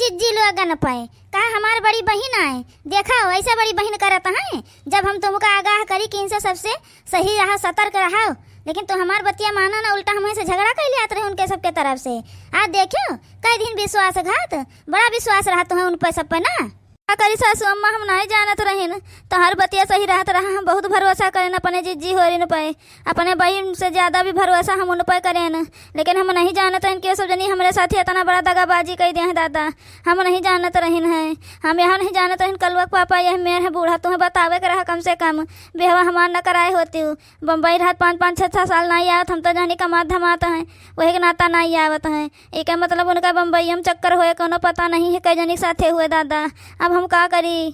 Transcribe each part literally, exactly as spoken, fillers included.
जिज्जी लोगन पे, का हमार बड़ी बहिन आए? देखा, ऐसे बड़ी बहिन करत हैं, जब हम तुमका आगाह करी कि इनसे सबसे सही रहा, सतर्क रहा, लेकिन तू हमार बतिया माना ना, उल्टा हमसे झगड़ा कर लियात रहे उनके सबके तरफ से। आज देखियो, कई दिन विश्वासघात, बड़ा विश्वास रहा तुम्हें उन पर सब पे ना। का करी सासू अम्मा, हम नहीं जानत रहिन, तोहार बतिया सही रहत रहा, हम बहुत भरोसा करेन अपने जिज्जी होरिन पे, अपने बहिन से ज्यादा भी भरोसा हम उन पे करेन, लेकिन हम नहीं जानत रहिन कि वो सब जनी हमरे साथे इतना बड़ा दगाबाजी कर दिया है दादा। हम नहीं जानत रहिन है, हम यह नहीं जानत रहिन कलुआ के पापा यह मेर है बूढ़ा, तुम्हें बतावे के रहा कम से कम, बिहवा हमार न कराए होती। बम्बई रहत पाँच पाँच छः छः साल नहीं आवत, हम तो जानी कमात धमात हैं, वही के नाता नहीं आवत हैं। एके मतलब उनका बम्बई हम चक्कर होए, कोनो पता नहीं है कई जनी के साथे हुए दादा। अब हम का करी?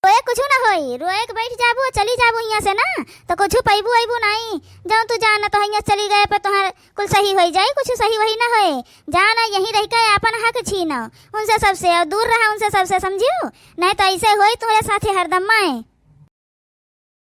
रोए कुछ ना होई, रोए के बैठ जाबू, चली जाबू हियाँ से ना, तो कुछ पैबू अइबू नहीं। जौन तू जानत हो हियाँ चली गए पे तोहार कुल सही होई जाई, कुछ सही वही ना होए। जा ना यहीं रह के आपन हक छीनो उनसे सबसे, और दूर रहा उनसे सबसे, समझियो? नहीं तो ऐसे होई तुम्हारे साथे हरदम माए।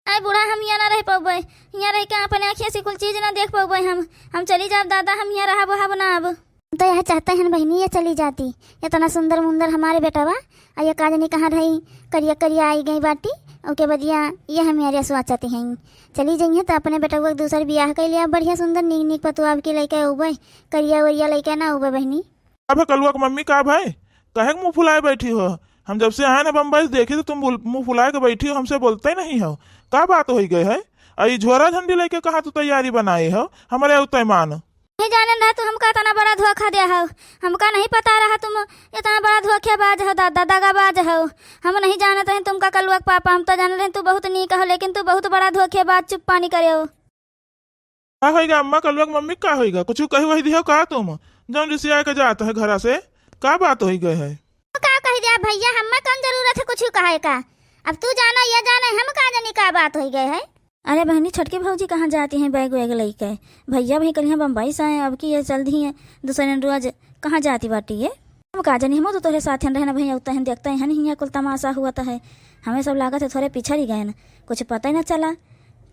आय बूढ़ा, हम हियाँ ना रह पउबे, हियाँ रह के अपने आँखिया से कुल चीज ना देख पउबे हम। हम चली जाब दादा, हम हियाँ रहब वहब ना अब। हम तो यह चाहते हैं बहिनी, ये चली जाती, इतना सुंदर मुंदर हमारे बेटवा, आ ये का जानी कहाँ रही, करिया करिया आई गई बाटी, ओके बदिया ये हम यार सोचती हैं। चली जइहें तो अपने बेटवा के दूसर बियाह कर लिया, बढ़िया सुंदर नीक नीक पतुआ अब की लइके उबे, करिया वरिया लइके ना उबे बहिनी। अब कलुआ के मम्मी का भाई, काहे के मुँह फुलाए बैठी हो? हम जब से आए ना बम्बई से देखी तो तुम बोल-, मुँह फुलाए के बैठी हो, हमसे बोलते ही नहीं हो। का बात होई गए है? आ ई झोरा झंडी लेके कहाँ तू तैयारी बनाए हो? हमरे उतय मान। नहीं जाने रहा तू हमका इतना बड़ा धोखा दे हो, हमका नहीं पता रहा तुम इतना बड़ा धोखेबाज हो, दादा दगाबाज हो। हम नहीं जानत रहे तुमका कलुआ के पापा, हम तो जान रहे तू बहुत नीक हो, लेकिन तू बहुत बड़ा धोखेबाज, चुप पानी करे हो। का होइगा अम्मा, कलुआ के मम्मी का होइगा? कुछ कही वही दिहो का तुम, जौन रिसिया के जात है घरा से? का बात होई गए है? का कही दिया भैया, हमें कौन जरूरत है कुछ कहे का? अब तू जाना या जाने, हम का जानी का बात होई गए है। अरे बहनी, छोटकी भौजी कहाँ जाती हैं बैग वैग लेके? भैया भी कल यहाँ बम्बई से आए, अब की ये चल दी है दूसरे रोज, कहाँ जाती बाटी ये? हम का जानी, हम तो तोहरे साथ रहना भैया, उतना हम देखते हैं नहीं, यहाँ कुल तमाशा हुआ तो है, हमें सब लागत है थोड़े पिछड़ ही गए न, कुछ पता ही ना चला।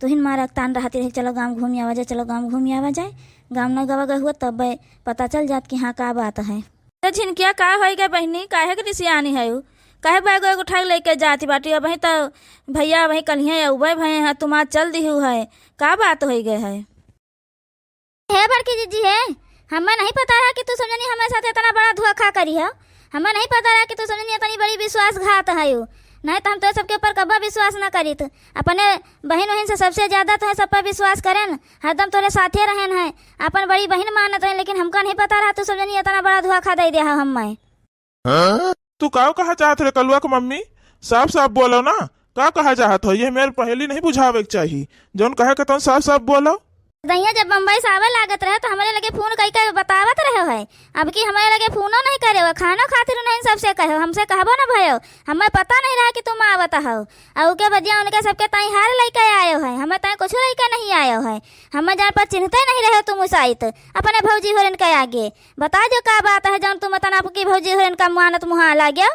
तुहिन मारा तान रहती रही, "चलो गाँव घूम आवा जाए, चलो गाँव घूम आवा जाए।" गाँव न गवा गए हुआ तब पता चल जात कि हाँ का बात है। अरे झिनकिया, का होई गए बहिनी, काहे के रिसियानी है उ? काहे बैग वैग उठाई लेके जाती बाटी? अबहीं तो भैया अबहीं कलिहे अउबे भए हैं, तुम आज चल दिहू है, का बात होई गए है? हे बड़की जिज्जी हे, हमें नहीं पता रहा कि तू सब जनी हमारे साथ इतना बड़ा धोखा करी हो। हमें नहीं पता रहा कि तू सब जनी इतनी बड़ी विश्वासघात है यू। नहीं तो हम तो सबके ऊपर कब्बा विश्वास ना करीत। अपने बहिन वहिन से सबसे ज्यादा तो सब पर विश्वास करेन, हरदम तोरे साथे रहेन है, अपन बड़ी बहिन मानत रहेन, लेकिन हमका नहीं पता रहा तू सब जनी इतना बड़ा धोखा दे दे हो हमें। तू काव कहा चाहत रे कलुआ के मम्मी? साफ साफ बोलो ना, का कहा चाहत हो? ये मेरे पहेली नहीं बुझावे के चाही। जौन कहे के तौन साफ साफ बोलो। दैया जब बम्बई से आवे लागत रहे तो हमरे लगे फोन कई के बतावत रहे है। अब की हमरे लगे फोनो नहीं करे हो, खानो खातिर नहीं सबसे कहे हो, हमसे कहबो ना भयो। हमें पता नहीं रहा कि तुम आवत हो। और उके बदिया उनके सबके ताई हार लेके आयो है, हमें ताई कुछ लेके नहीं आयो है। हमें जान पर चिन्हते नहीं रहे तुम उसाइत अपने भौजी होरन के आगे। बता दो का बात है जौन तुम इतना आपकी भौजी होरन का मानत मुहा लाग्यो?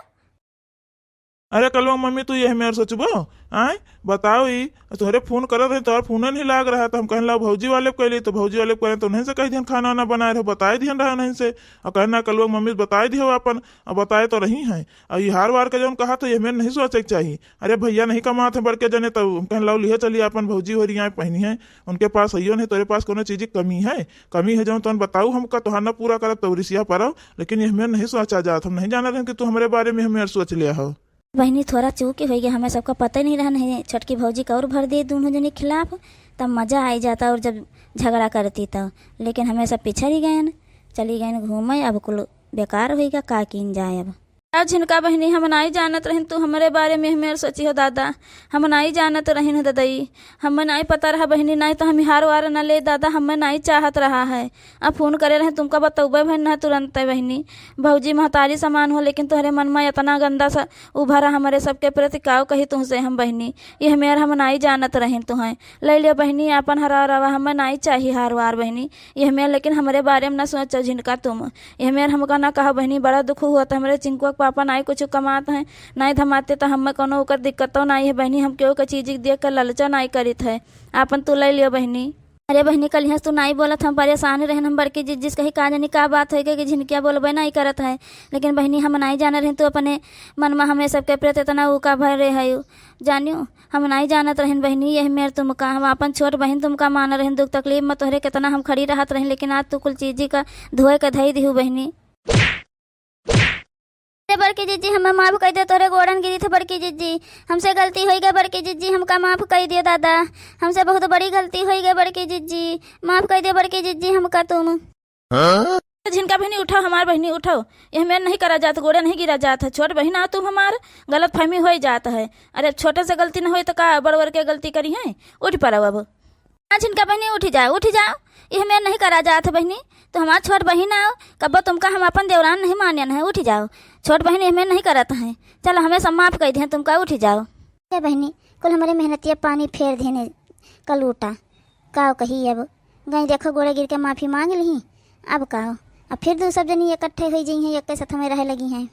अरे कलुआ मम्मी, तू यह मेर सोचबो? आय बताओ, ई तोहरे फोन करत रहे, तोहर फोन नहीं लाग रहा, तो हम कहन ला भौजी वाले को कैली, तो भौजी वाले को कैली, तो उन्हें से कह दिहन खाना वाना बनाए रहो, बताए दिहन रहा उन्हें से, और कहना कलुआ मम्मी बताए दिहो अपन, और बताए तो रही हैं। और ई हार वार के जौन कहा तो ये मेर नहीं सोचे के चाही। अरे भैया नहीं कमात है बड़के जने, तो हम कहन लाओ लिहे चलिए अपन भौजी हो रही हैं पहनी है, उनके पास हइयो नहीं, तोरे पास कोनो चीज की कमी है? कमी है जौन तौन बताऊ हमका, तोहार न पूरा करब तो रिसिया परब, लेकिन ये हमें नहीं सोचा जात, हम नहीं जाना रहन कि तू हमरे बारे में हमें सोच लिया हो। बहिनी थोड़ा चूक ही होइगे, हमें सबका पता ही नहीं रहन है, छोटकी भौजी का और भर दे दोनों जने के खिलाफ, तब मजा आई जाता और जब झगड़ा करती तो, लेकिन हमें सब पिछड़ ही गए, चली गए घूमे, अब कुल बेकार होइगा, का कीन जाए अब। आ झिनका बहिनी, हम नाई जानत रहिन तू हमरे बारे में हमें सोची हो दादा, हम नाई जानत रहिन हो ददई, हमें नाई पता रहा बहिनी, नाई तो हम हार वार न ले दादा, हमें नाई चाहत रहा है। अब फोन करे रहे तुमका बतौबे भइन ना तुरंत बहिनी, भौजी महतारी समान हो, लेकिन तोहरे मन में इतना गंदा सा उभरा हमरे सबके प्रति, काव कही तुमसे हम बहिनी, ये हमें हम नाई जानत रहिन तुहें। ले लियो बहिनी आपन हरा रवा, हमें नाई चाही हार वार बहिनी, ये हमें, लेकिन हमरे बारे में ना सोचो झिनका तुम। एह मेर हमका ना कहा बहिनी, बड़ा दुख हुआ त हमरे चिंकुआ के पापा नाई कुछ कमात हैं, नाई धमाते त हमें कोनो ओकर दिक्कतो नाई है बहिनी, हम केहू के चीज देख के ललचो नाई करित है। आपन तू ले लियो बहिनी। अरे बहिनी, कलिहस तू नाई बोलत, हम परेशान रहेन, हम बड़की जिज्जी से कही का जानी का बात होइ गई कि झिनकिया बोलबे नाई करत है। लेकिन बहिनी, हम नाई जाने रहेन तू अपने मन में हमें सबके प्रति इतना ऊका भर रहे है। जानियो, हम नाई जानत रहेन बहिनी, यह मेर तुमका, हम आपन छोट बहिन तुमका मान रहेन, दुख तकलीफ में तोहरे कितना हम खड़ी रहत रहेन, लेकिन आज तू कुल चीजी का धोए के धई दिहू बहिनी। अरे बड़की जिज्जी, हमें माफ कर दे, तोरे गोड़न गिरी थे बड़की जिज्जी, हमसे गलती होइ गई बड़की जिज्जी, हमका माफ कर दियो दादा, हमसे बहुत बड़ी गलती होइ गई बड़की जिज्जी, माफ कर दियो बड़की जिज्जी हमका तुम। हाँ? झिनका बहिनी उठाओ, हमार बहिनी उठाओ, यह मेर नहीं करा जात, गोड़े नहीं गिरा जात है, छोट बहिन आ तुम हमार, गलत फहमी होइ जात है। अरे छोटे से गलती न होई तो का बड़वर के गलती करी है? उठ पड़ो अब। हाँ झिनका बहिनी, उठी जाओ, उठी जाओ, यह मेर नहीं करा जात है बहिनी, तो हमार छोट बहिन आओ, कब्बो तुमका हम अपन देवरान नहीं मानियन है, उठी जाओ, छोट बहिन यह मेर नहीं करत है, चलो हमें सब माफ कर दिए तुमका, उठी जाओ। ए बहिनी, कुल हमरे मेहनतिया पानी फेर देने कलूटा, का कही अब, गई देखो गोड़े गिर के माफी मांग ली, अब का हो, अब फिर दू सब जनी इकट्ठे होइ जइहैं, एक साथ हमें रहे लगिहैं।